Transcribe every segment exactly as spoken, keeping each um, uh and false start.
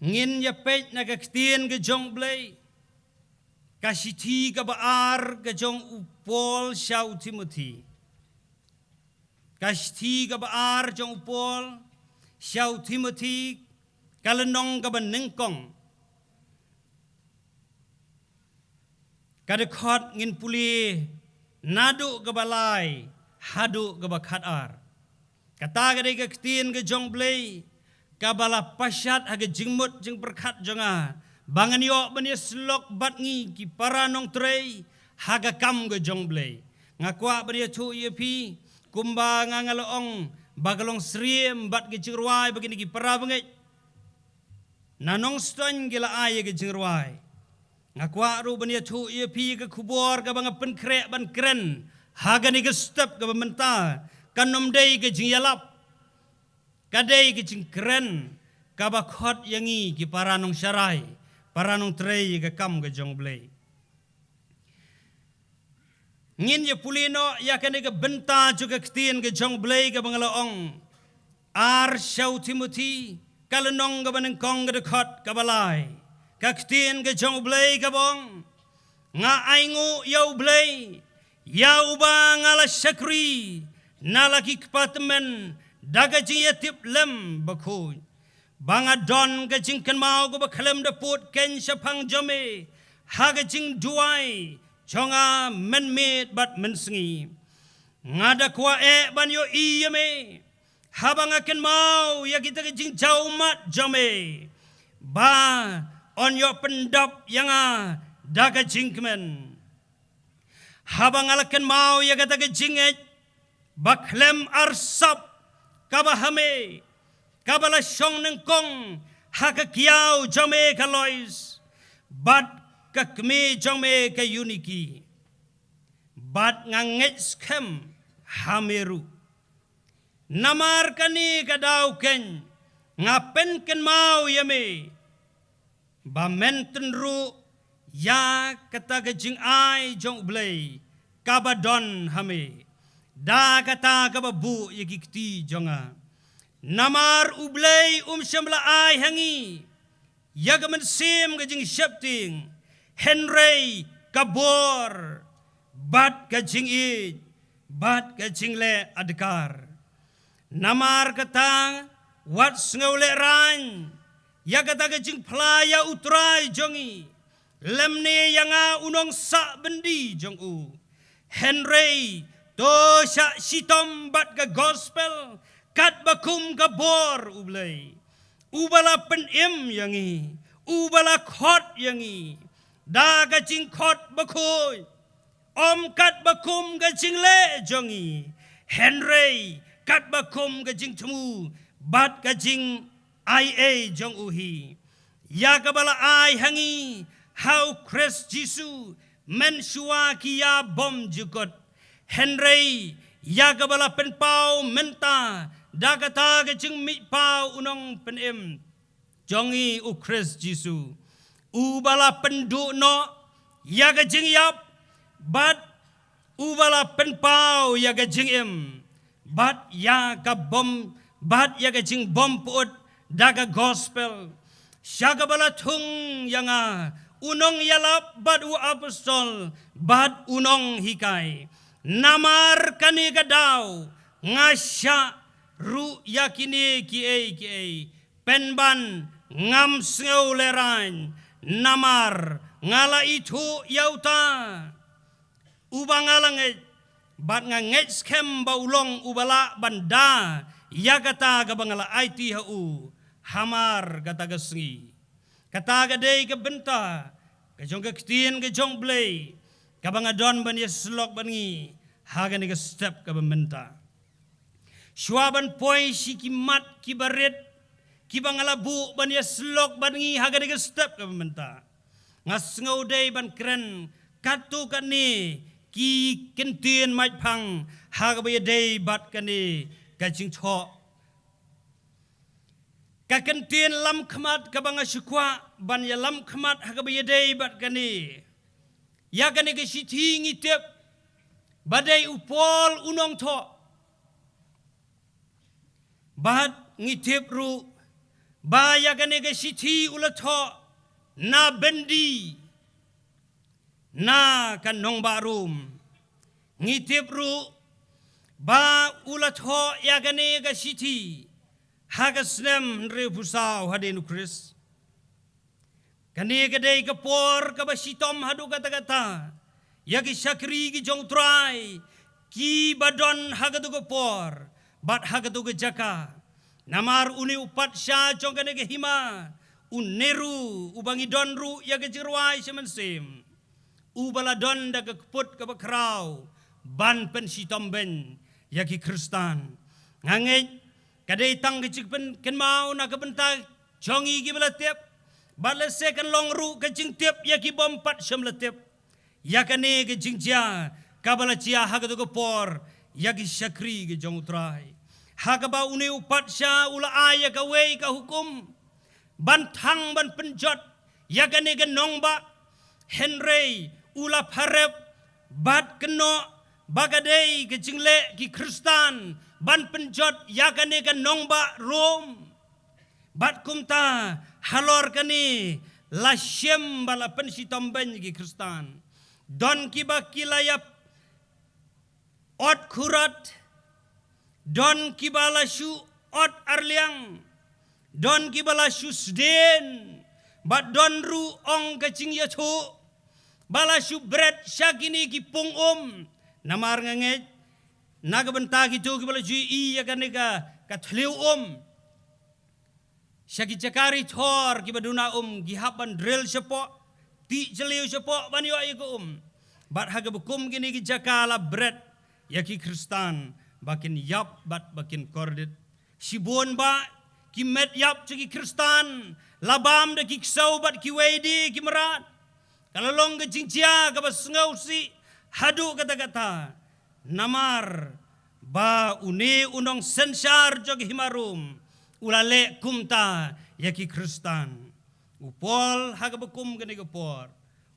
Ngin ïa peit na ka ktien ka jong U Blei, ka shithi kaba ar ka jong u Paul sha u Timothi. Ka shithi kaba ar jong u Paul sha u Timothi, ka lynnong kaba nyngkong, ka dkhot ngin pule naduh kaba lai haduh kaba khatar. Kata ka dei ka ktien ka jong U Blei kaba la pashat ha ka jingmut jingpyrkhat jong nga, ba ngan ïoh ban ïasyllok bad ngi ki para nongtrei ha ka kam ka jong U Blei. Nga kwah ban ïathuh ïa phi, kumba nga nga la ong, ba ka long syriem bad ka jingrwai ba kine ki para bangeit na Nongstoiñ ki la ai ïa ka jingrwai. Nga kwah ruh ban ïathuh ïa phi ka khubor kaba nga pynkhreh ban kren ha kane ka step kaba mynta, kan ym dei ka jingïalap, ka dei ka jingkren kaba khot ïa ngi ki para nongsharai, para nongtrei ïa ka kam ka jong U Blei. Ngin ïa pule noh ïa kane ka bynta jong ka ktien ka jong U Blei kaba nga la ong, ar sha u Timothi, ka lynnong kaba nyngkong, ka dkhot kaba lai. Ka ktien ka jong U Blei kaba ong, nga ainguh ïa U Blei, ïa uba nga la shakri na la ki kpa tymmen da ka jingïatiplem bakhuid, ba nga don ka jingkynmaw kaba khlem da pud keiñ shaphang jong me ha ka jingduwai jong nga mynmiet bad mynsngi. Nga da kwah eh ban ïohi ïa me haba nga kynmaw ïa kita ki jingjaw ummat jong me, ba yn ïoh pyndap ïa nga da ka jingkmen. Haba nga la kynmaw ïa kata ka jingngeit ba khlem arsap kaba ha me, kaba la shong nyngkong ha ka kiaw jong me ka Lois, bad ka kmie jong me ka Euniki, bad nga ngeit skhem ha me ruh. Namar kane ka daw keiñ nga pynkynmaw ïa me, ba men tynruh ïa kata ka jingai jong U Blei kaba don ha me, da kata kaba buh ïa ki kti jong nga. Namar U Blei um shym la ai ha ngi ïa ka mynsiem ka jingsheptieng, hynrei ka bor, bad ka jingïeit, bad ka jingleh adkar. Namar kata, wat sngew lehraiñ ïa kata ka jingphla ïa U Trai jong ngi, lymne ïa nga u nongsah byndi jong u. Hynrei to shah shitom bad ka gospel katba kum ka bor U Blei, uba la pynim ïa ngi, uba la khot ïa ngi da ka jingkhot bakhuid, ym katba kum ka jingleh jong ngi, hynrei katba kum ka jingthmu bad ka jingaiei jong u hi, ïa kaba la ai ha ngi ha U Khrist Jisu mynshuwa ki ïa bymjukut, hynrei ïa kaba la pynpaw mynta da kata ka jingmihpaw U Nongpynim jong ngi U Khrist Jisu, uba la pynduh noh ïa ka jingïap, bad uba la pynpaw ïa ka jingim, bad ïa ka bym, bad ïa ka jingbym pyut da ka gospel, sha kaba la thung ïa nga u nongïalap bad u apostol bad u nonghikai. Namar kane ka daw nga shah ruh ïa kine kiei kiei, pynban ngam sngew lehraiñ, namar nga la ithuh ïa uta uba nga la ngeit, bad nga ngeit skhem ba u long uba lah ban da ïa kata kaba nga la aiti ha u hamar kata ka sngi. Kata ka dei ka bynta ka jong ka ktien ka jong U Blei kaba nga don ban ïasyllok bad ngi ha kane ka step kaba mynta. Shuwa ban poi sha ki mat kiba rit kiba nga la buh ban ïasyllok bad ngi ha kane ka step kaba mynta, nga sngew dei ban kren katto katne ki kyntien maitphang ha kaba ïadei bad kane ka jingthoh. Ka kyntien lamkhmat kaba nga shu kwah ban ïalamkhmat ha kaba ïadei bad kane, ïa kane ka shithi ngi tip ba dei u Paul u nongthoh, bad ngi tip ruh Ba ïa kane ka shithi u la thoh na byndi na ka nongbah Rom. Ngi tip ruh ba u la thoh ïa kane ka shithi ha ka snem hynriewphew saw hadien u Khrist. Kane ka dei ka por kaba shitom haduh katta katta ïa ki shakri ki jong u Trai kiba don ha katu ka por bad ha katu ka jaka. Namar une u patsha jong kane ka hima, u Neru, uba ngi don ruh ïa ka jingrwai sha mynsiem, uba la don da ka kput kaba khraw ban pynshitom beiñ ïa ki Khristan. Nga ngeit ka dei tang ka jingpynkynmaw na ka bynta jong ngi kiba la tip, bad lehse kan long ruh ka jingtip ïa ki bym pat shym la tip ïa kane ka jingjia kaba la jia ha katu ka por ïa ki shakri ki jong u Trai, ha kaba une u patsha u la ai ïa kawei ka hukum ban thang ban pynjot ïa kane ka nongbah. Hynrei u la pharep bad kynnoh ba ka dei ka jingleh ki Khristan ban pynjot ïa kane ka nongbah Rom. Bad kumta halor kane la shim ba la pynshitom beiñ ïa ki Khristan. Don kiba ki la ïap ot khurat, don kiba la shu ot arliang, don kiba la shu sdien, bad don ruh ong ka jingïathuh ba la shu bret sha kine ki pung um. Namar nga ngeit na ka bynta kito kiba la ju ïohi ïa kane ka, ka thliew um, sha ki jaka ri thor kiba duna um ki hap ban drill shapoh, tih jylliew shapoh ban ïoh ïa ka um. Bad ha kaba kum kine ki jaka la bret ïa ki Khristan ba kin ïap bad ba kin kordit. Shibun ba ki met ïap jong ki Khristan la bam da ki ksew bad kiwei de ki mrad. Ka la long ka jingjia kaba sngewsih haduh katta katta. Namar ba une u nongsynshar jong ka hima Rom u la leh kumta ïa ki Khristan. U Paul ha kaba kum kane ka por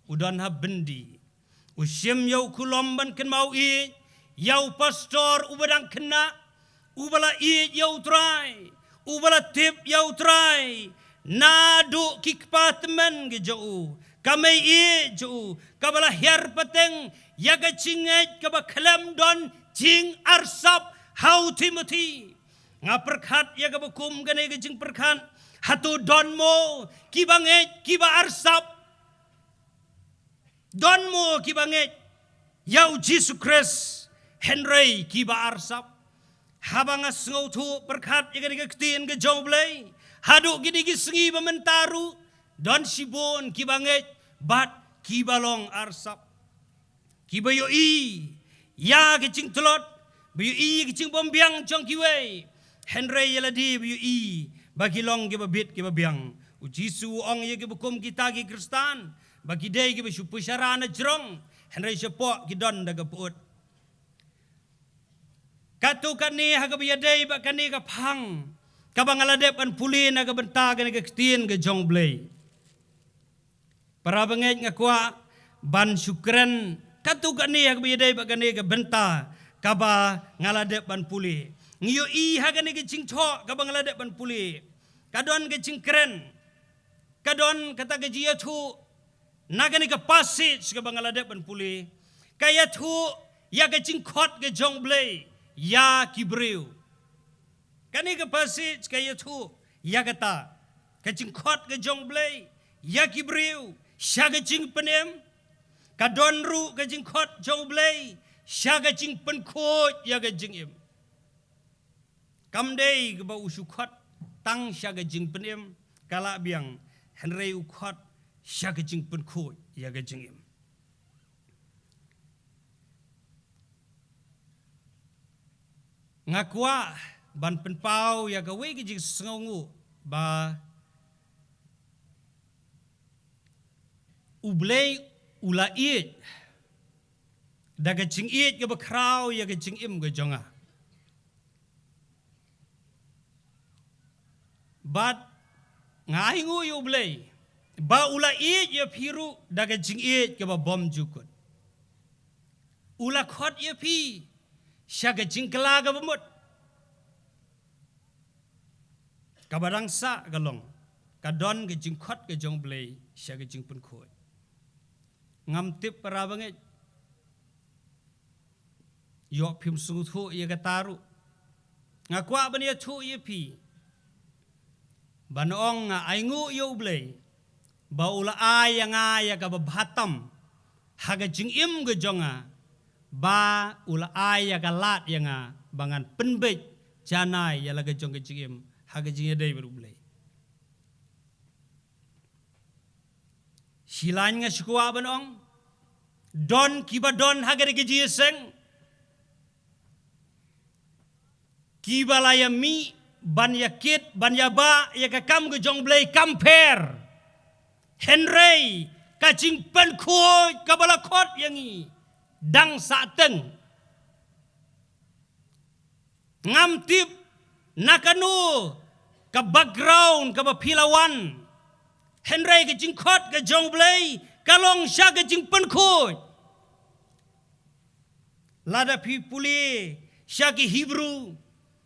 u don ha byndi. U shim ïa u khulom ban kynmaw ïa, ïa u pastor uba dang khynnah, uba la ïeit ïa u Trai, uba la tip ïa u Trai naduh ki kpa tymmen ki jong u, ka mei ïeit jong u kaba la hiar pateng ïa ka jingngeit kaba khlem don jingarsap ha u Timothi. Nga pyrkhat ïa kaba kum kane ka jingpyrkhat, hato don mo kiba ngeit kiba arsap? Don mo kiba ngeit ïa u Jisu Khrist hynrei kiba arsap? Haba nga sngewthuh pyrkhat ïa kane ka ktien ka jong U Blei haduh kine ki sngi ba mynta ruh, don shibun kiba ngeit bad kiba long arsap. Kiba ïohi ïa ka jingtlot, ba ïohi ïa ka jingbymbiang jong kiwei, hynrei ïa lade ba ïohi ba ki long kiba bit kiba biang. U Jisu u ong ïa kiba kum kita ki Khristan ba ki dei kiba shu pyrshah na jrong, hynrei shapoh ki don da ka pyut. Katto katne ha kaba ïadei bad kane ka phang kaba nga la dep ban pule na ka bynta kane ka ktien ka jong U Blei. Para bangeit, nga kwah ban shu kren katto katne ha kaba ïadei bad kane ka bynta kaba nga la dep ban pule. Ngi ïohi ha kane ka jingthoh kaba nga la dep ban pule, ka don ka jingkren, ka don kata ka jingïathuh na kane ka passage kaba nga la dep ban pule. Ka ïathuh ïa ka jingkhot ka jong U Blei ïa ki briew. Kane ka passage ka ïathuh ïa kata ka jingkhot ka jong U Blei ïa ki briew sha ka jingpynim. Ka don ruh ka jingkhot jong U Blei sha ka jingpynkhuid ïa ka jingim. Kam dei kaba u shu khot tang sha ka jingpynim ka la biang, hynrei u khot sha ka jingpynkhuid ïa ka jingim. Nga kwah ban pynpaw ïa kawei ka jingsngewnguh ba U Blei u la ïeit da ka jingïeit kaba khraw ïa ka jingim ka jong nga. Bad nga ainguh ïa U Blei ba u la ïeit ïa phi ruh da ka jingïeit kaba bymjukut. U la khot ïa phi sha ka jingkylla kaba mut. Kaba dang sah ka long, ka don ka jingkhot ka jong U Blei sha ka jingpynkhuid. Ngam tip para bangeit, ïoh phim sngewthuh ïa kata ruh. Nga kwah ban ïathuh ïa phi, ban ong nga ainguh ïa U Blei ba u la ai ïa nga ïa kaba bha tam ha ka jingim ka jong nga, ba u la ai ïa ka lad ïa nga ba ngan pynbeit janai ïa la ka jong ka jingim ha ka jingïadei bad U Blei. Shi lain nga shu kwah ban ong, don kiba don ha ka ri ka jingïaseng, kiba la ïa mih ban ïa kit ban ïa bah ïa ka kam ka jong U Blei kam pher. Hynrei ka jingpynkhuid kaba la khot ïa ngi dang sah teng. Ngam tip na kano ka background kaba phi la wan, hynrei ka jingkhot ka jong U Blei ka long sha ka jingpynkhuid. Lada phi pule sha ki Hebru,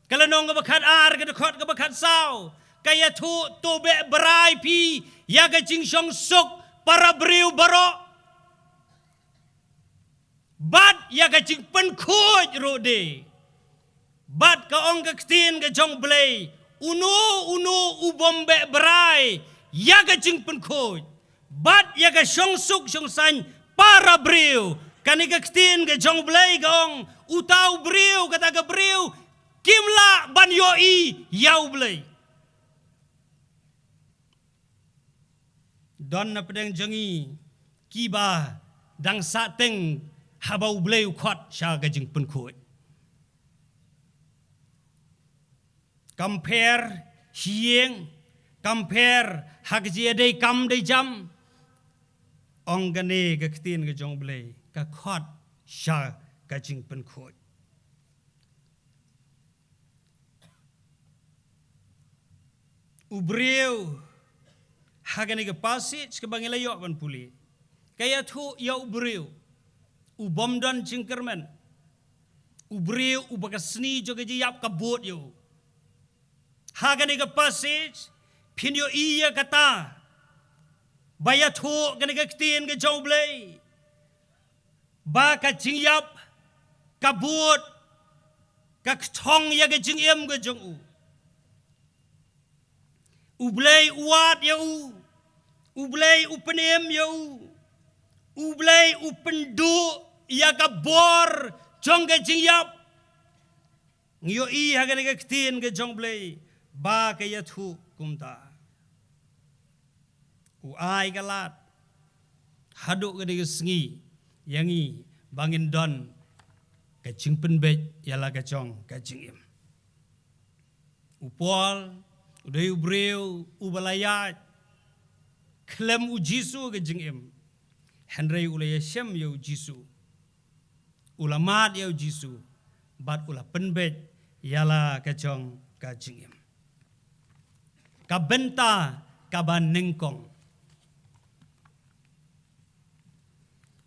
ka lynnong kaba khatar, ka dkhot kaba khatsaw, ka ïathuh, to beh brai phi ïa ka jingshongsuk para briew baroh, bad ïa ka jingpynkhuid ruh de. Bad ka ong ka ktien ka jong U Blei, uno uno u bym beh brai ïa ka jingpynkhuid bad ïa ka shongsuk shongsaiñ para briew. Kane ka ktien ka jong U Blei ka ong, uta u briew, kata ka briew kim lah ban ïohi ïa U Blei. Don na pdeng jong ngi kiba dang sah teng haba U Blei u khot sha ka jingpynkhuid. Kam pher shi ïing, kam pher ha ka jingïadei kam dei jam. Ong kane ka ktien ka jong U Blei, ka khot sha ka jingpynkhuid. U briew, ha kane ka passage kaba ngi la ïoh ban pule, ka ïathuh ïa u briew u bym don jingkyrmen, u briew uba ka sni jong ka jingïap ka bud ïa u. Ha kane ka passage phin ïohi ïa kata ba ïathuh kane ka ktien ka jong U Blei, ba ka jingïap ka bud ka kthong ïa ka jingim ka jong u. U Blei u wad ïa u, U Blei u pynim ïa u, U Blei u pynduh ïa ka bor jong ka jingïap. Ngi ïohi ha kane ka ktien ka jong U Blei ba ka ïathuh kumta. U ai ka lad haduh kane ka sngi ïa ngi ba ngin don ka jingpynbeit ïa la ka jong ka jingim. U Paul u dei u briew uba la ïaid khlem U Jisu ha ka jingim, hynrei u la ïashem ïa U Jisu, u la mad ïa U Jisu bad u la pynbeit ïa la ka jong ka jingim. Ka bynta kaba nyngkong,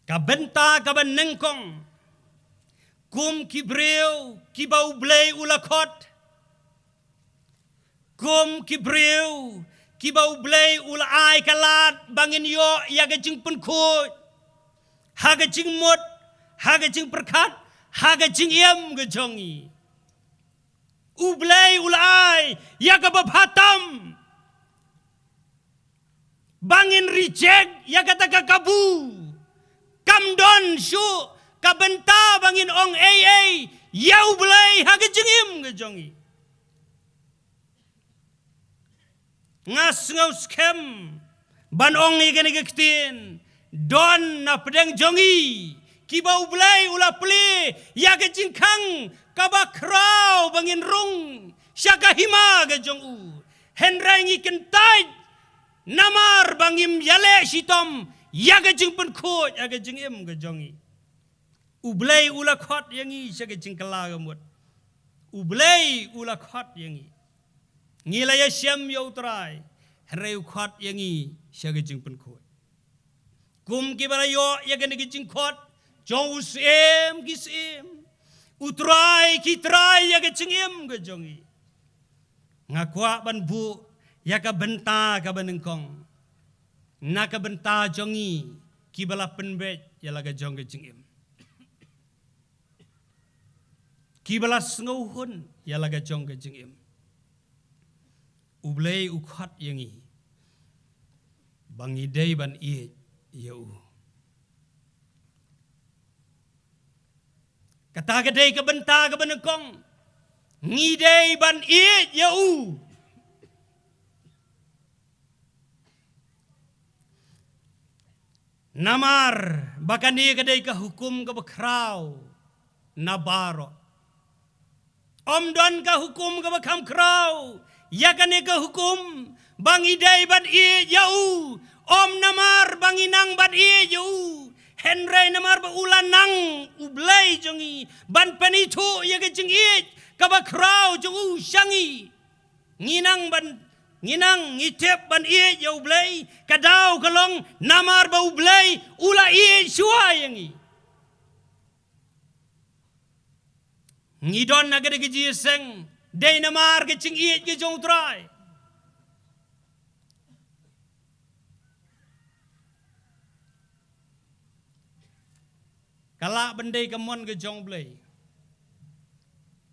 ka bynta kaba nyngkong, kum ki briew kiba U Blei u la khot, kum ki briew kiba U Blei u la ai ka lad ba ngin ïoh ïa ka jingpynkhuid ha ka jingmut, ha ka jingpyrkhat, ha ka jingim ka jong ngi. U Blei u la ai ïa kaba bha tam ba ngin reject ïa kata ka kabu. Kam don shuh ka bynta ba ngin ong ei ei ïa U Blei ha ka jingim ka jong ngi. Nga sngew skhem ban ong ïa kane ka ktien, don na pdeng jong ngi kiba U Blei u la plie ïa ka jingkhang kaba khraw ba ngin rung sha ka hima ka jong u. Hynrei ngi kyntait namar ba ngim ïaleh shitom ïa ka jingpynkhuid ïa ka jingim ka jong ngi. U Blei u la khot ïa ngi sha ka jingkylla ka mut. U Blei u la khot ïa ngi. Ngi la ïashem ïa U Trai, hynrei u khot ïa ngi sha ka jingpynkhuid. Kum kiba la ïoh ïa kane ka jingkhot jong U Syiem ki syiem, U Trai ki trai ïa ka jingim ka jong ngi. Nga kwah ban buh ïa ka bynta kaba nyngkong na ka bynta jong ngi kiba la pynbeit ïa la ka jong ka jingim, kiba la sngewhun ïa la ka jong ka jingim. U Blei u khot ïa ngi ba ngi dei ban ïeit ïa u. Kata ka dei ka bynta kaba nyngkong. Ngi dei ban ïeit ïa u. Namar ba kane ka dei ka hukum kaba khraw na baroh. Ym don ka hukum kaba kham khraw ïa kane ka hukum ba ngi dei ban ïeit ïa u. Ym namar ba ngi nang ban ïeit ïa u, hynrei namar ba u la nang, U Blei jong ngi, ban pynithuh ïa ka jingïeit kaba khraw jong u sha ngi. Ngi nang ban, ngi nang, ngi tip ban ïeit ïa U Blei, ka daw ka long namar ba U Blei u la ïeit shuwa ïa ngi. Ngi don ha kane ka jingïaseng dei namar ka jingïeit ka jong U Trai. Ka lah ban dei ka mon ka jong U Blei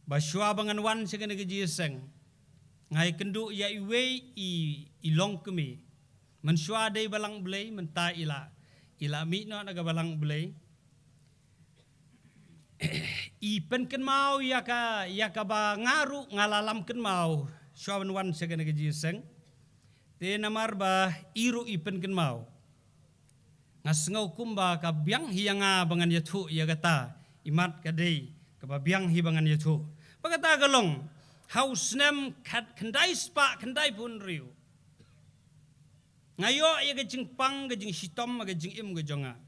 ba shuwa ba ngan wan sha kane ka jingïaseng, nga ïakynduh ïa iwei i, i longkmie. Mynshuwa dei balang U Blei, mynta i la, i la mih noh na ka balang U Blei. I pynkynmaw ïa ka, ïa kaba nga ruh nga la lam kynmaw shuwa ban wan sha kane ka jingïaseng. Te namar ba i ruh i pynkynmaw, nga sngew kumba ka biang hi ïa nga ba ngan ïathuh ïa kata. Imat ka dei kaba biang hi ba ngan ïathuh. Ba kata ka long ha u snem khat khyndai spah khyndaiphew hynriew. Nga ïoh ïa ka jingpang, ka jingshitom ha ka jingim ka jong nga.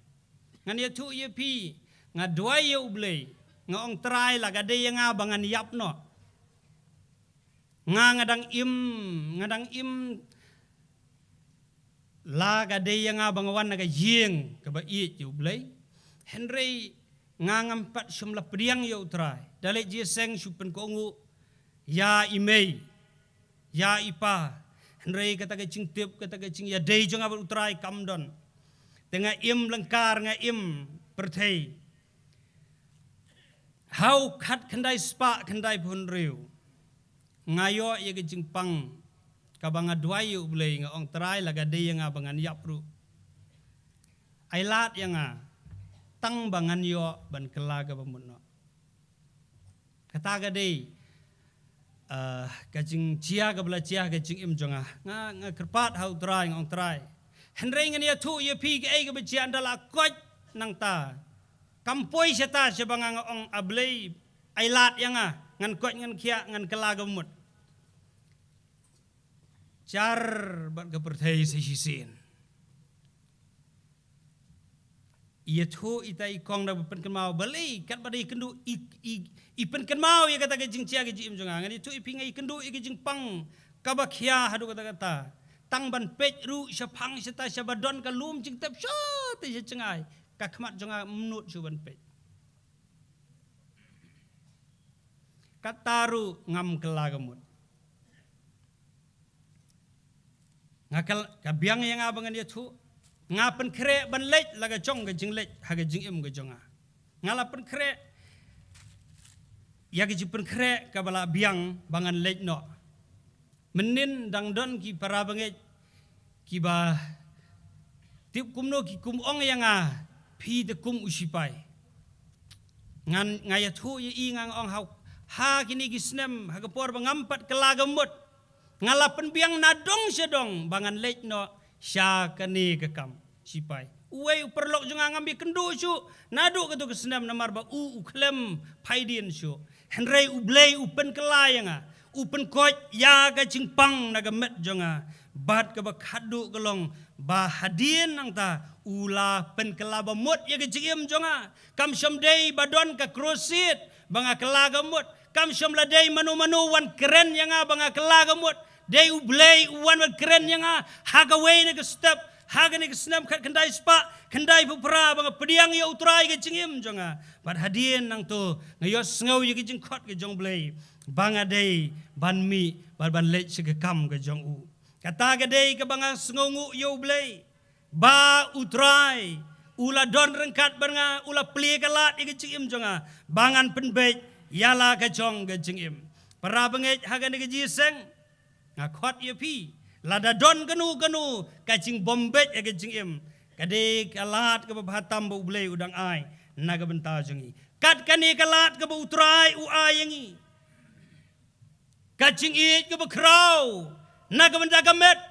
Ngan ïathuh ïa phi, nga duwai ïa U Blei, nga ong, Trai, la ka dei ïa nga ba ngan ïap noh. Nga, nga dang im, nga dang im, la ka dei ïa nga ba nga wan na ka ïing kaba ïeit ïa U Blei. Hynrei nga ngam pat shym la pdiang ïa U Trai. Da leit jingïaseng shu pynkohnguh ïa i mei, ïa i pa. Hynrei kata ka jingtip, kata ka jingïadei jong nga bad U Trai kam don. Te nga im lyngkar, nga im pyrthei. Ha u khat khyndai spah khyndaiphew hynriew, nga ïoh ïa ka jingpang kaba nga duwai ïa U Blei, nga ong, Trai, la ka dei ïa nga ba ngan ïap ruh, ai lad ïa nga tang ba ngan ïoh ban kylla kaba mut noh. Kata ka dei, ah, ka jingjia kaba la jia ha ka jingim jong nga. Nga, nga kyrpad ha U Trai, nga ong, Trai, hynrei ngan ïathuh ïa phi kaei kaba jia, ynda la koit nangta, kam poi shata shaba nga, nga ong, A Blei, ai lad ïa nga, ngan koit, ngan khiah, ngan kylla kaba mut. Jar bad ka pyrthei sa shisien. Ïathuh ita i kong da ba pynkynmaw, balei katba dei ïakynduh i, i, i pynkynmaw ïa kata ka jingjia ka jingim jong nga. Ngan ïathuh ïa phi, nga ïakynduh ïa ka jingpang kaba khia haduh katta katta. Tang ban peit ruh shaphang shata shaba don ka lum jingtep shata sha jngai, ka khmat jong nga ym nud shuh ban peit. Kata ruh ngam kylla ka mut. Nga kyl-, ka biang ïa nga ba ngan ïathuh. Nga pynkhreh ban leit la ka jong ka jingleit ha ka jingim ka jong nga. Nga la pynkhreh ïa ka jingpynkhreh kaba la biang ba ngan leit noh. Mynnin dang don ki para bangeit kiba tip kumno ki kum ong ïa nga, phi te kum u sipai. Ngan, nga ïathuh ïa i, nga ong, ha, ha kine ki snem, ha ka por ba ngam pat kylla ka mut, nga la pynbiang na dong sha dong ba ngan leit noh sha kane ka kam sipai. Uwei u paralok jong nga ngam ïakynduh shuh naduh kato ka snem namar ba u, u khlem phaidien shuh. Hynrei U Blei u pynkylla ïa nga, u pynkoit ïa ka jingpang na ka met jong nga. Bad kaba khatduh ka long ba hadien nangta u la pynkylla ba mut ïa ka jingim jong nga. Kam shym dei ba don ka crusade ba nga kylla ka mut. Kam shym la dei mano mano wan kren ïa nga ba nga kylla ka mut. Dei U Blei u wan ban kren ïa nga ha kawei na ka step, ha kane ka snem khat khyndai spah khyndaiphew phra ba nga pdiang ïa U Trai ka jingim jong nga. Bad hadien nangto nga ïohsngew ïa ka jingkhot ka jong U Blei ba nga dei ban mih bad ban leit sha ka kam ka jong u. Kata ka dei kaba nga sngewnguh ïa U Blei, ba U Trai u la don ryngkat bad nga, u la plie ka lad ïa ka jingim jong nga ba ngan pynbeit ïa la ka jong ka jingim. Para bangeit, ha kane ka jingïaseng nga khot ïa phi, lada don kano kano ka jingbym beit ïa ka jingim, ka dei ka lad kaba bha tam ba U Blei u dang ai na ka bynta jong ngi. Kat kane ka lad kaba U Trai u ai ïa ngi, ka jingïeit kaba khraw na ka bynta ka met,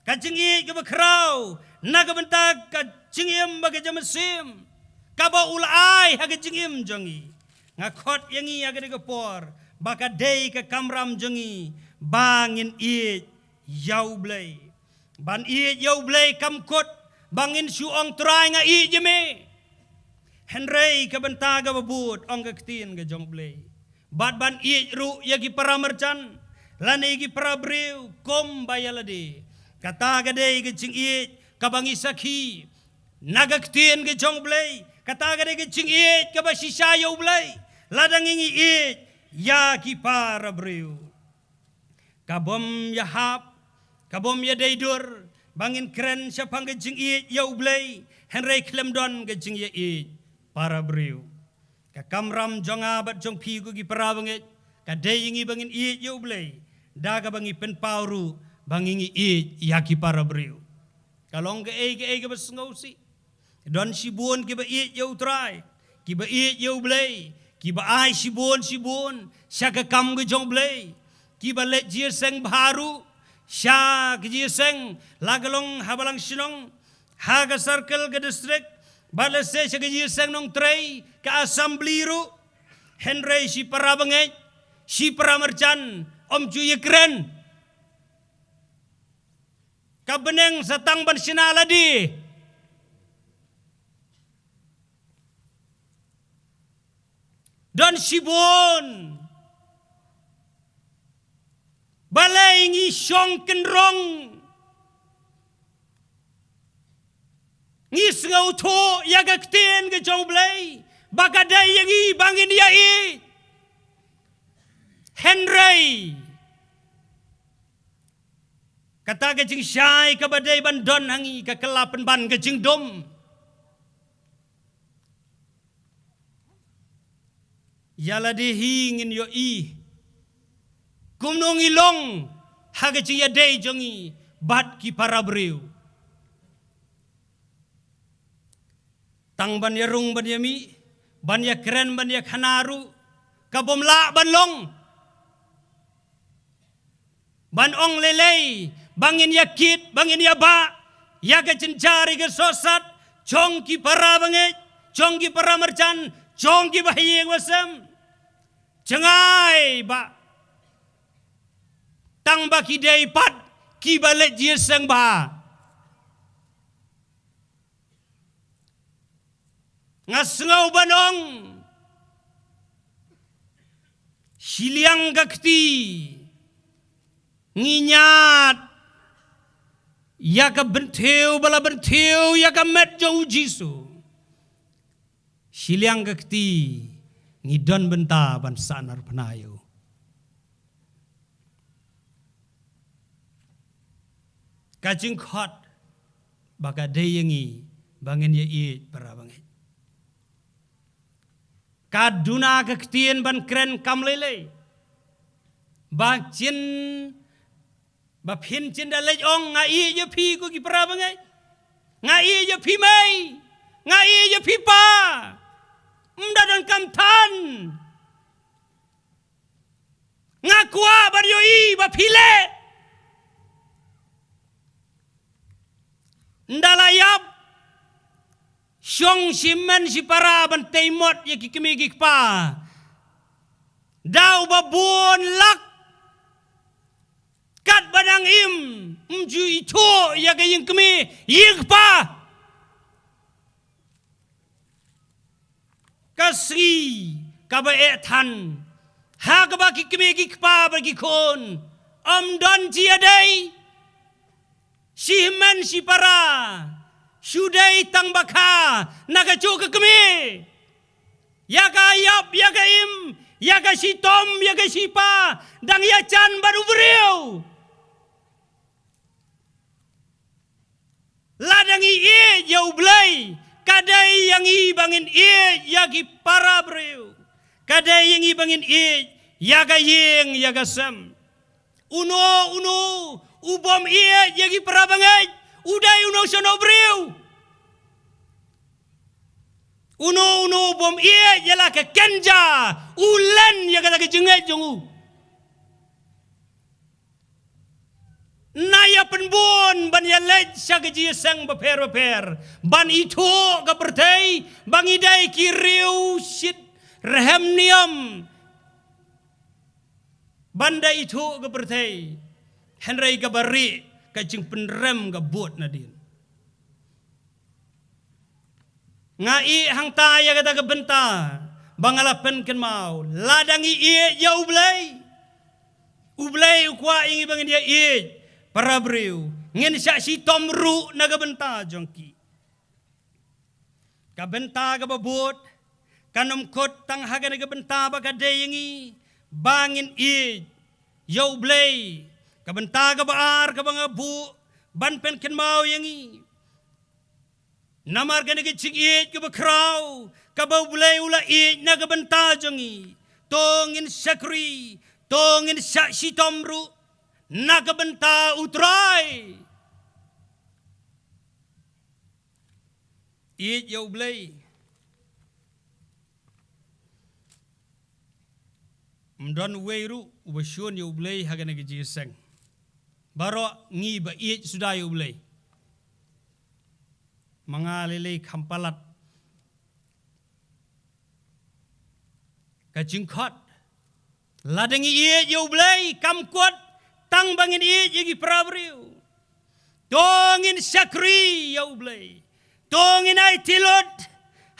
ka jingïeit kaba khraw na ka bynta ka jingim bad ka jingmynsiem, kaba u la ai ha ka jingim jong ngi. Nga khot ïa ngi ha kane ka por ba ka dei ka kamram jong ngi ba ngin ïeit ïa U Blei. Ban ïeit ïa U Blei kam kut ba ngin shu ong, Trai, nga ïeit ïa me. Hynrei ka bynta kaba bud, ong ka ktien ka jong U Blei, bad ban ïeit ruh ïa ki para marjan lane ïa ki para briew kumba ïa lade. Kata ka dei ka jingïeit kaba ngi sakhi na ka ktien ka jong U Blei. Kata ka dei ka jingïeit kaba shisha ïa U Blei, lada ngi ngi ïeit ïa ki para briew. Ka bym ïahap, ka bym ïadei dur ba ngin kren shaphang ka jingïeit ïa U Blei hynrei khlem don ka jingïaieit para briew. Ka kamram jong nga bad jong phi, ko ki para bangeit, ka dei ïa ngi ba ngin ïeit ïa U Blei da kaba ngi pynpaw ruh ba ngi ngi ïeit ïa ki para briew. Ka long kaei kaei kaba sngewsih. Don shibun kiba ïeit ïa U Trai, kiba ïeit ïa U Blei, kiba ai shibun shibun sha ka kam ka jong U Blei, kiba leit jingïaseng bha ruh sha ka jingïaseng, la ka long ha balang shnong, ha ka circle, ka district, bad lehse sha ka jingïaseng nongtrei, ka assembly ruh. Hynrei shi para bangeit, shi para marjan ym ju ïakren. Ka bneng sa tang ban shna lade. Don shibun, balei ngi shong kynrong, ngi sngewthuh ïa ka ktien ka jong U Blei ba ka dei ïa ngi ba ngin ïaieit. Hynrei kata ka jingshai kaba dei ban don ha ngi ka kylla pynban ka jingdum. Ïa lade hi ngin ïohi kumno ngi long ha ka jingïadei jong ngi bad ki para briew. Tang ban ïarung ban ïamih, ban ïakren ban ïakhana ruh ka bym lah ban long. Ban ong lei lei ba ngin ïakit, ba ngin ïabah ïa ka jynjar, ïa ka sohsat jong ki para bangeit, jong ki para marjan, jong ki bahaïing bahasem. Jngai ba tang ba ki dei pat kiba leit jingïaseng bha. Nga sngew ban ong, shiliang ka kti ngi ñiad ïa ka bynthiew ba la bynthiew ïa ka met jong U Jisu. Shiliang ka kti ngi don bynta ban sahnarphna ïa u. Ka jingkhot ba ka dei ïa ngi ba ngin ïaieit para bangeit. Ka duna ka ktien ban kren kam lei lei. Ba chin, ba phin chin da leit ong, nga ïeit ïa phi ko ki para bangeit, nga ïeit ïa phi mei, nga ïeit ïa phi pa. Ym da donkam than. Nga kwah ban ïohi ba phi leh. Ynda la ïap, shong shi hynmen shi para ban tei mot ïa ki kmie ki kpa. Da uba bun lak. Katba dang im, ym ju ithuh ïa ka ïing kmie ïing kpa. Ka sngi kaba eh than, ha kaba ki kmie ki kpa bad ki khun ym don jingïadei. Shi hynmen shi para shu dei tang ba kha na kajuh ka kmie. Ïa ka ïap ïa ka im, Ïa ka shitom, ïa ka shipa, dang ïa jan bad u briew. Lada ngi ïeit ïa u Blei, ka dei ïa ngi ba ngin ïeit ïa ki para briew. Ka dei ïa ngi ba ngin ïeit ïa ka ïing, ïa ka sem. Uno uno u bym ïeit ïa ki para bangeit, u dei uno shano briew. Uno uno u bym ïeit ïa la ka kynja, u len ïa kata ka jingngeit jong u. Nang ïa pynbun ban ïa leit sha ka jingïaseng bapher bapher, ban ithuh ka pyrthei ba ngi dei ki riew shit rhem niam. Ban da ithuh ka pyrthei, hynrei kaba rieh ka jingpynrem ka bud nadien. Nga ïeh hangta ïa kata ka bynta ba nga la pynkynmaw, lada ngi ïeit ïa u Blei, u Blei u kwah ïa ngi ba ngin ïa ïeit para briew, ngin shah shitom ruh na ka bynta jong ki. Ka bynta kaba bud kan ym kut tang ha kane ka bynta ba ka dei ïa ngi ba ngin ïeit ïa u Blei. Ka bynta kaba ar kaba nga buh ban pynkynmaw ïa ngi, namar kane ka jingïeit kaba khraw kaba u Blei u la ïeit na ka bynta jong ngi, to ngin shakri, to ngin shah shitom ruh na ka bynta u Trai. Ïeit ïa u Blei. Ym don uwei ruh uba shun ïa u Blei ha kane ka jingïaseng. Baroh ngi ba ïeit suda ïa u Blei. Ma nga lei lei kham palat ka jingkhot. Lada ngi ïeit ïa u Blei, kam kut tang ba ngin ïeit ïa ki para briew. To ngin shakri ïa u Blei. To ngin aiti lut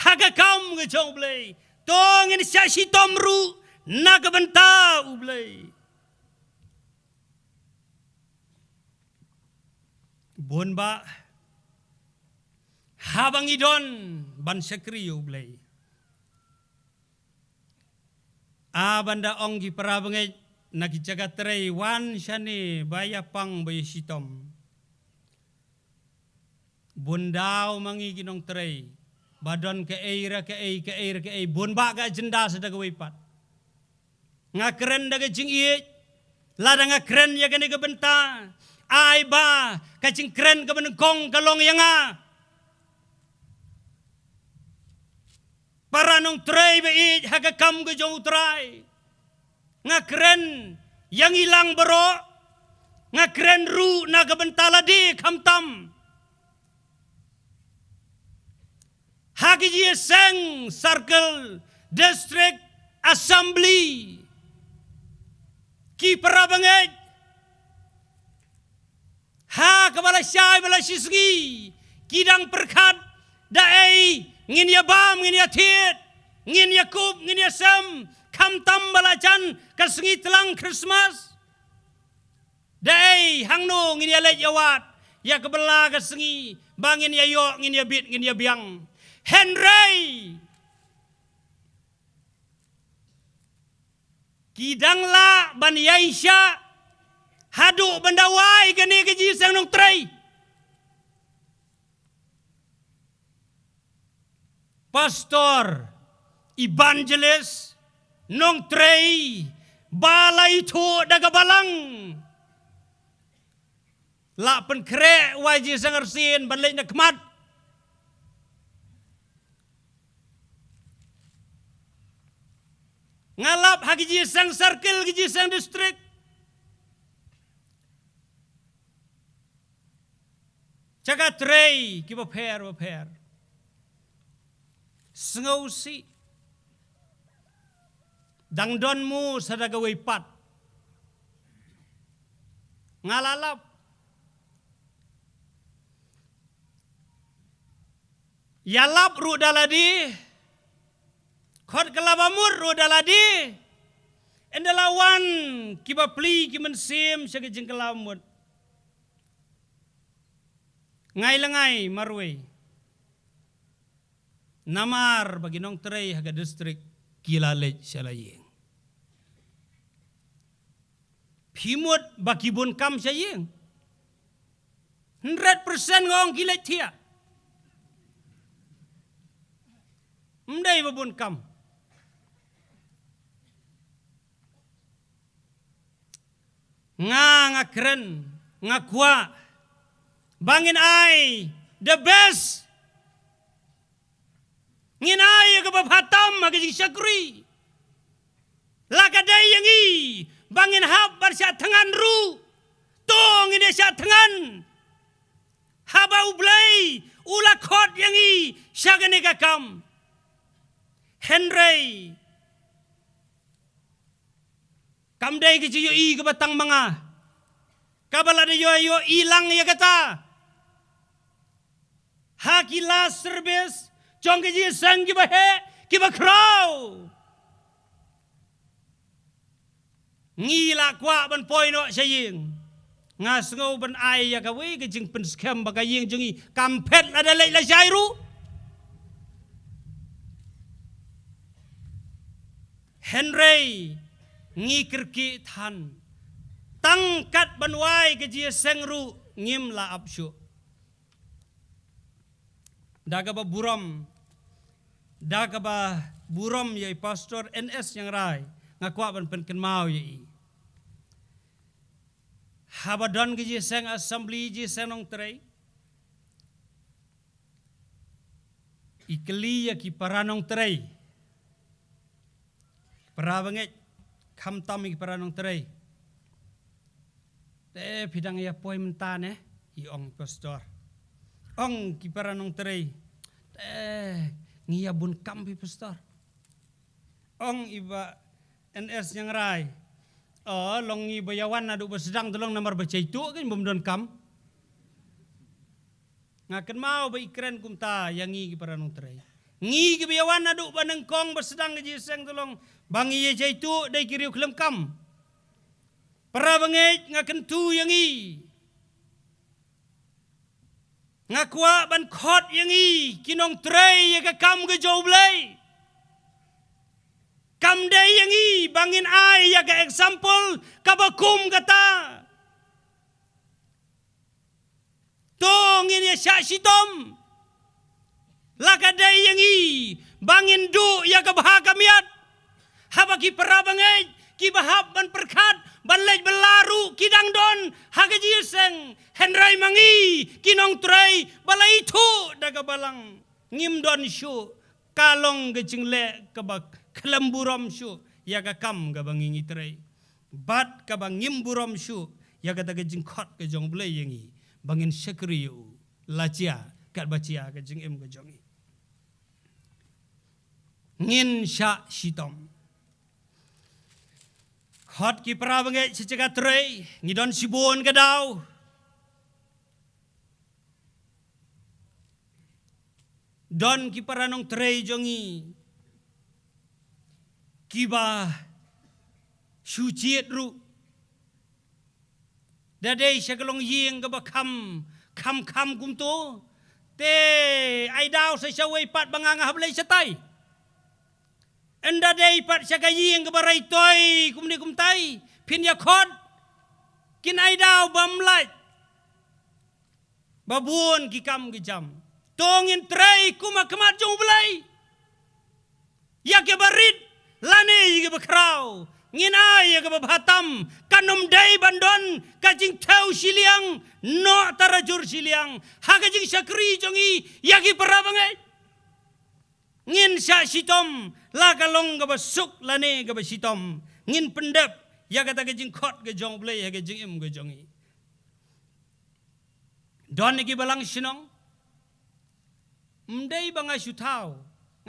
ha ka kam ka jong u Blei. To ngin shah shitom ruh na ka bynta u Blei. Bun bah haba ngi don ban shakri ïa u Blei, a ban da ong ki para bangeit na ki jaka trei, wan shane ba ïa pang ba ïa shitom. Bun daw ma ngi ki nongtrei ba don kaei ra kaei, kaei ra kaei, bun bah ka agenda sa da kawei pat. Nga kren da ka jingïeit, lada nga kren ïa kane ka bynta, ai ba ka jingkren kaba nyngkong ka long ïa nga. Para nongtrei ba ïeit ha ka kam ka jong u Trai, nga kren ïa ngi lang baroh, nga kren ruh na ka bynta lade khamtam. Ha ki jingïaseng circle, district, assembly, ki para bangeit ha kaba la shai ba la shisngi ki dang pyrkhat da ei ngin ïa bam, ngin ïa thied, ngin ïa kup, ngin ïa sem, khamtam ba la jan ka sngi tlang Christmas. Da ei hangno ngin ïa leit ïa wad ïa ka bylla ka sngi ba ngin ïa ïoh, ngin ïa bit, ngin ïa biang. Hynrei ki dang lah ban ïaishah haduh ban da wai kane ka jingïaseng nongtrei. Pastor, evangelist, nongtrei ba la ithuh da ka balang, lah pynkhreh wai jingïaseng arsien ban leit na khmat. Nga lap ha ki jingïaseng circle, ki jingïaseng district, jaka trei kiba pher ba pher. Sngewsih, dang don mo sa da kawei pat. Nga la lap. Ïalap ruh da lade, khot kylla ba mut ruh da lade. Ynda la wan kiba plie ki mynsiem sha ka jingkylla ba mut, nga ai lyngngai marwei. Namar ba ki nongtrei ha ka district ki la leit sha la ïing. Phi mut ba ki bun kam sha ïing. Hundred percent nga ong ki leit thiah. Ym dei ba bun kam. Nga, nga kren, nga kwah ba ngin ai the best. Ngin ai ïa kaba bha tam ha ka jingshakri. La ka dei ïa ngi ba ngin hap ban shah thngan ruh. To ngin ïa shah thngan. Haba U Blei u la khot ïa ngi sha kane ka kam. Hynrei kam dei ka jingïohi kaba tang ma nga. Kaba la dei ïoh, ïohi lang ïa kata ha ki last service jong ka jingïaseng kiba heh, kiba khraw. Ngi la kwah ban poi noh sha ïing. Nga sngew ban ai ïa kawei ka jingpynskhem ba ka ïing jong ngi kam phet lada leit lashai ruh. Hynrei ngi kyrkieh than. Tang kat ban wai ka jingïaseng ruh ngim lah ap shuh. Da kaba burom, da kaba burom ïa i Pastor N S Nongrai, nga kwah ban pynkynmaw ïa i. Haba don ka jingïaseng assembly, jingïaseng nongtrei, i kylli ïa ki para nongtrei. Para bangeit, khamtam ïa ki para nongtrei. Te phi dang ïa poi mynta ne, i ong pastor. Ong ki para nongtrei. Te ngi ïa bun kam phi pastor. Ong i Bah N S Nongrai. O, long ngi ba ïa wan naduh ba sdang te long namar ba jaitu kan bym don kam. Nga kynmaw ba i kren kumta ïa ngi ki para nongtrei. Ngi kiba ïa wan naduh ba nyngkong ba sdang ka jingïaseng te long ba ngi ïa jaitu dei ki riew khlem kam. Para bangeit, nga kyntu ïa ngi. Nga kwah ban khot ïa ngi ki nongtrei ïa ka kam ka jong U Blei. Kam dei ïa ngi ba ngin ai ïa ka example kaba kum kata. To ngin ïa shah shitom. La ka dei ïa ngi ba ngin duh ïa ka bha ka miat. Haba ki para bangeit kiba hap ban pyrkhat ban leit bylla ruh ki dang don ha ka jingïaseng, hynrei ma ngi ki nongtrei ba la ithuh da ka balang ngim don shuh. Ka long ka jingleh kaba khlem burom shuh ïa ka kam kaba ngi ngi trei. Bad kaba ngim burom shuh ïa kata ka jingkhot ka jong U Blei ïa ngi ba ngin shakri ïa u la jia katba jia ka jingim ka jong ngi. Ngin shah shitom. Khot ki para bangeit sha jaka trei, ngi don shibun ka daw. Don ki para nongtrei jong ngi kiba shu jied ruh. Da dei sha ka longïing kaba kham, kham, kham kumto. Te ai daw sa shawei pat ba nga nga hap leit shatai. Ynda dei pat sha ka ïing kaba raitoi kumne kumtai, phin ïa khot. Kin ai daw bym lait. Ba bun ki kam ki jam. To ngin trei kum ha khmat jong U Blei. Ïa kiba rit lane ïa kiba khraw. Ngin ai ïa kiba bha tam. Kan ym dei ban don ka jingthew shiliang, noh tarajur shiliang ha ka jingshakri jong ngi ïa ki para bangeit. Ngin shah shitom, la ka long kaba suk lane kaba shitom. Ngin pyndep ïa kata ka jingkhot ka jong U Blei ha ka jingim ka jong ngi. Don ïa ki balang shnong. Ym dei ba nga shu thaw.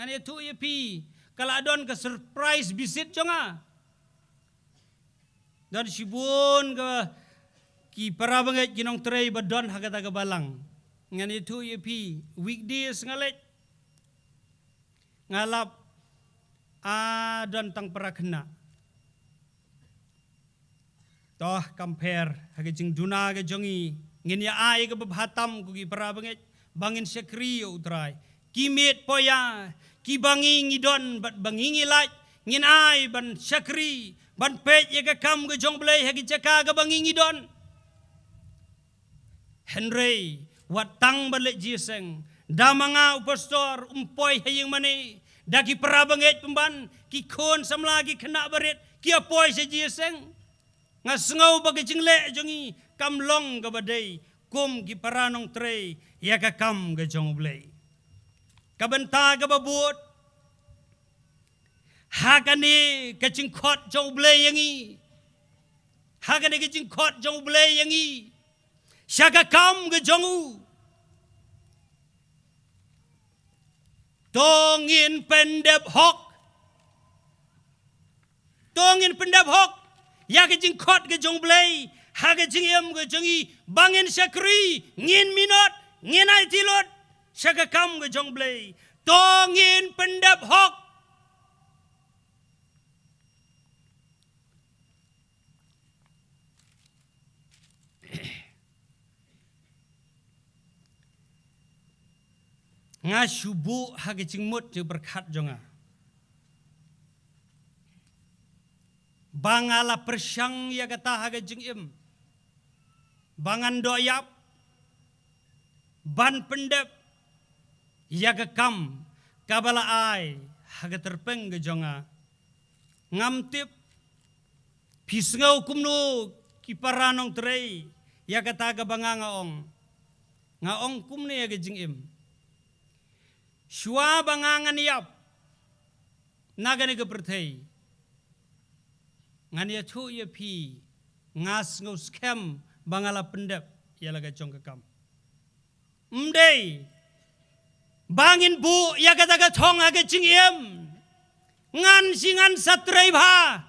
Ngan ïathuh ïa phi, ka la don ka surprise visit jong nga. Don shibun ka ki para bangeit ki nongtrei ba don ha kata ka balang. Ngan ïathuh ïa phi, weekdays nga leit. Nga lap, a, don tang para khynnah. Toh, compare ha ka jingduna ka jong ngi, ngin ïa ai kaba bha tam ko ki para bangeit ba ngin shakri ïa U Trai. Ki miet poia kiba ngi ngi don bad ba ngi ngi lait, ngin ai ban shakri ban peit ïa ka kam ka jong U Blei ha ki jaka kaba ngi ngi don. Hynrei wat tang ban leit jingïaseng, da ma nga u pastor um poi ha ïing mane, da ki para bangeit pynban, ki khun samla, ki khynnah barit ki ïa poi sha jingïaseng. Nga sngew ba ka jingleh jong ngi kam long kaba dei kum ki para nongtrei ïa ka kam ka jong U Blei. Ka bynta kaba bud, ha kane ka jingkhot jong U Blei ïa ngi, ha kane ka jingkhot jong U Blei ïa ngi sha ka kam ka jong u, to ngin pyndep hok. To ngin pyndep hok ïa ka jingkhot ka jong U Blei ha ka jingim ka jong ngi, ba ngin shakri, ngin minot, ngin aiti lut sha ka kam ka jong U Blei. To ngin pyndep hok. Nga shu buh ha ka jingmut jingpyrkhat jong nga ba nga la pyrshang ïa kata ha ka jingim, ba ngan doh ïap ban pyndep ïa ka kam kaba la ai ha ka tyrpeng ka jong nga. Ngam tip phi sngew kumno ki para nongtrei ïa kata kaba nga nga ong. Nga ong kumne ïa ka jingim. Shuwa ba nga ngan ïap na kane ka pyrthei, ngan ïathuh ïa phi, nga sngew skhem ba nga la pyndep ïa la ka jong ka kam. Ym dei ba ngin buh ïa kata ka thong ha ka jingim, ngan shi ngan sa trei bha.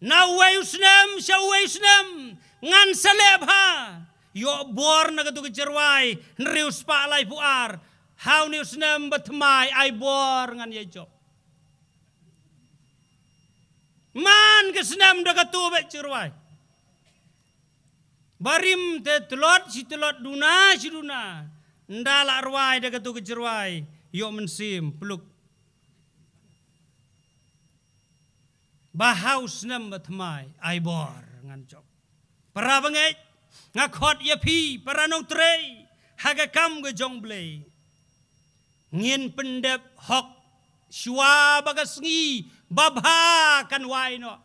Na uwei u snem sha uwei u snem ngan sa leh bha. Ïoh bor na katu ka jingrwai hynriew spah laiphew ar. Ha une u snem ba thymmai ai bor ngan ïa jop. Man ka snem da katu bad jingrwai. Barim te tlot shi tlot, duna shi duna. Nda la rwai da katu ka jingrwai, ïoh mynsiem pluk. Ba ha u snem ba thymmai ai bor ngan jop. Para bangeit, nga khot ïa phi para nongtrei ha ka kam ka jong U Blei, ngin pyndep hok shuwa ba ka sngi babha kan wai noh.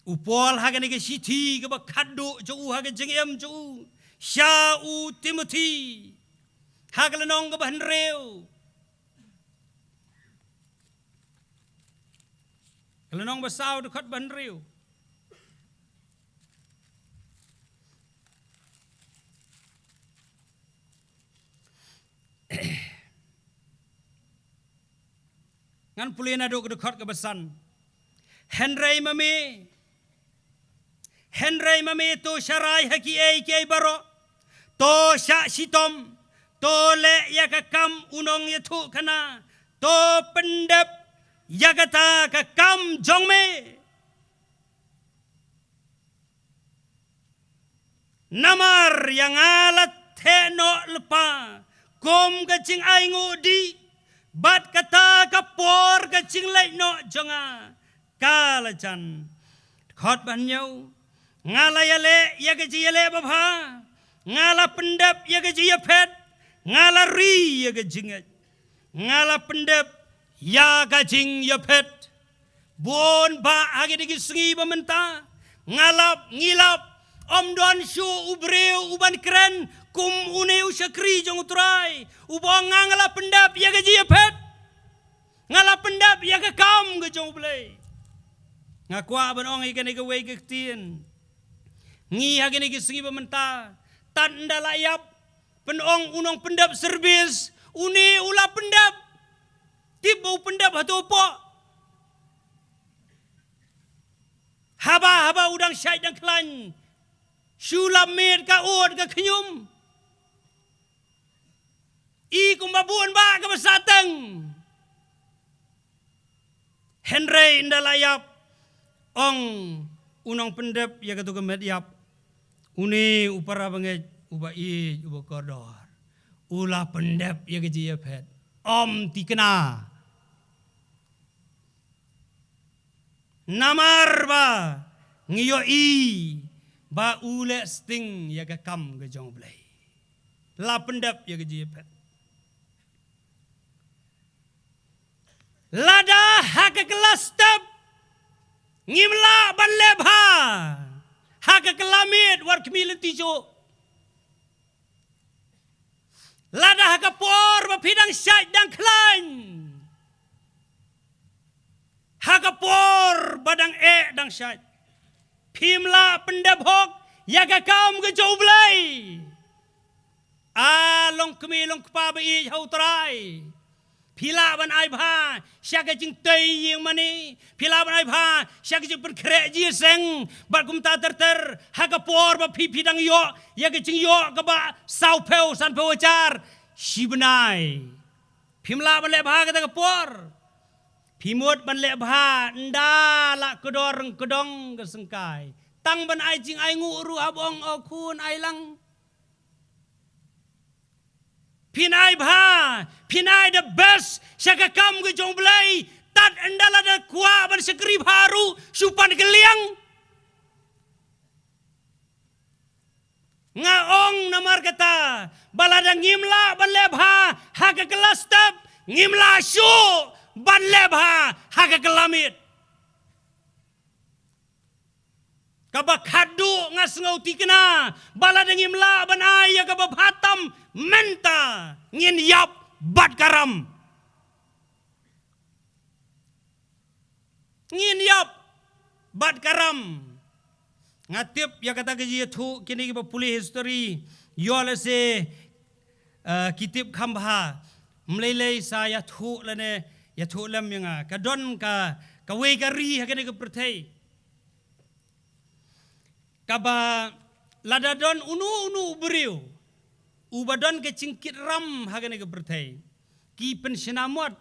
U Paul ha kane ka shithi kaba khatduh jong u ha ka jingim jong u sha u Timothi, ha ka lynnong kaba hynriew, ka lynnong ba saw, dkhot ba hynriew. Ngan pule naduh ka dkhot kaba san. Hynrei ma me, hynrei ma me to sharai ha kiei kiei baroh, to shah shitom, to leh ïa ka kam u nongïathuhkhana, to pyndep ïa kata ka kam jong me. Namar ïa nga la theh noh lypa kum ka jingainguh dih, bad kata ka por ka jingleit noh jong nga ka la jan. Dkhot ba hynñiew, nga la ïaleh ïa ka jingïaleh babha, nga la pyndep ïa ka jingïaphet, nga la ri ïa ka jingngeit, nga la pyndep ïa ka jingïaphet. Bun bah ha kine ki sngi ba mynta, nga lap, ngi lap, ym don shuh u briew u ban kren kum une u shakri jong U Trai uba ong, nga la pyndep ïa ka jingïaphet, nga la pyndep ïa ka kam ka jong U Blei. Nga kwah ban ong ïa kane kawei ka ktien. Ngi ha kine ki sngi ba mynta, tad ynda la ïap, pynong u nongpyndep service, une u la pyndep. Tip ba u pyndep hato hapoh. Haba, haba u dang shait dang khlaiñ, shu lap miet ka ud ka khñium. I kumba bun bah kaba sah teng. Hynrei ynda la ïap, ong u nongpyndep ïa katu ka met ïap, une u para bangeit uba ïeit uba kordor, u la pyndep ïa ka jingïaphet. ym tikna. Namar ba ngi ïohi ba u leh sting ïa ka kam ka jong U Blei. La pyndep ïa ka jingphet. Lada ha ka kylla step ngim lah ban leh bha, ha ka kylla miet wat khmih lynti shuh. Lada ha ka por ba phi dang shait dang khlaiñ, ha ka por ba dang eh dang shait, phim lah pyndep hok ïa ka kam ka jong U Blei. A long kmie long kpa ba ïeit ha U Trai, phi lah ban ai bha sha ka jingtei ïing mane, phi lah ban ai bha sha ka jingpynkhreh jingïaseng bad kumta ter ter. Ha ka por ba phi phi dang ïoh ïa ka jingïoh kaba saw phew san phew hajar shi bnai, phim lah ban leh bha kata ka por. Phi mut ban leh bha ynda la kdor kdong ka syngkai. Tang ban ai jingainguh ruh hap ong, o khun, ai lang. Phin ai bha, phin ai the best sha ka kam ka jong U Blei. Tad ynda lada kwah ban shakri bha ruh shu pan kylliang. Nga ong namar kata ba lada ngim lah ban leh bha ha ka kylla step, ngim lah shuh ban leh bha ha ka kylla miet. Kaba khatduh nga sngew tikna ba lada ngim lah ban ai ïa kaba bha tam mynta, ngin ïap bad ka ram. Ngin ïap bad ka ram. Nga tip ïa kata ka jingïathuh kine kiba pule history, ïoh lehse, eh, ki tip kham bha. Ym lei lei sa ïathuh lane ïathuh lem ïa nga. Ka don ka, kawei ka ri ha kane ka pyrthei kaba lada don uno uno u briew uba don ka jingkit ram ha kane ka pyrthei, ki pynshna mot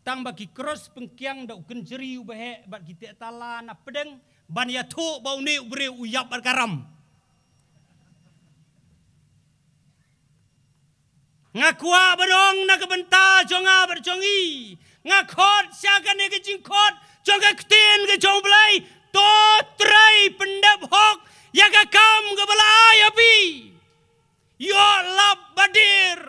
tang ba ki cross pynkiang da u kynjri uba heh bad ki teh tala na pdeng ban ïathuh ba une u briew u ïap bad ka ram. Nga kwah ban ong na ka bynta jong nga bad jong ngi, nga khot sha kane ka jingkhot jong ka ktien ka jong U Blei, to trei pyndep hok ïa ka kam kaba la ai ha phi. Ïoh lap bad dier,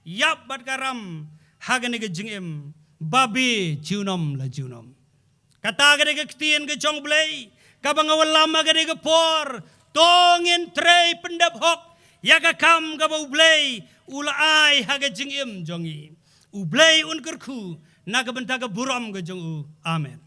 ïap bad ka ram ha kane ka jingim babe junom la junom. Kata ka dei ka ktien ka jong U Blei kaba nga wallam ha ka dei ka por. To ngin trei pyndep hok ïa ka kam kaba U Blei u la ai ha ka jingim jong ngi. U Blei un kyrkhu na ka bynta ka burom ka jong u. Amen.